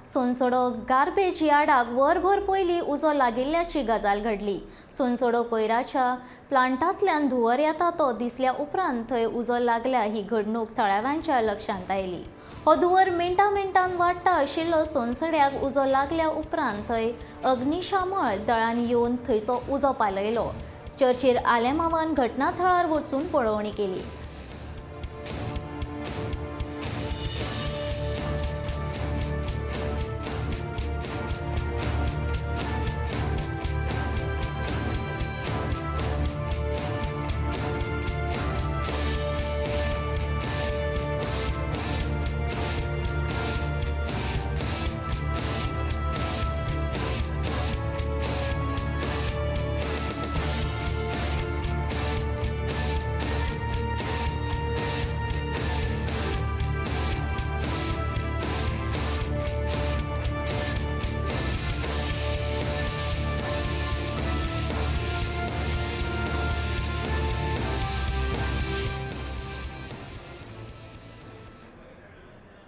Sonsodo garbage यार्डाक वरभर पयलीं उजो लागिल्ल्याची गजाल घडली. सोनसडो कोयराच्या प्लांटांतल्यान धुंवर येता तो दिसल्या उपरांत थंय उजो लागल्या ही घडणूक थळाव्यांच्या लक्षांत आयली. हो धुंवर मिनटां मिनटान वाडटा आशिल्लो. सोनसड्याक उजो लागल्या उपरांत थंय अग्निशामक दळान येवन थंयचो उजो पालयलो. चर्चीर आलेमावान घटना थळार वचून पळोवणी केली.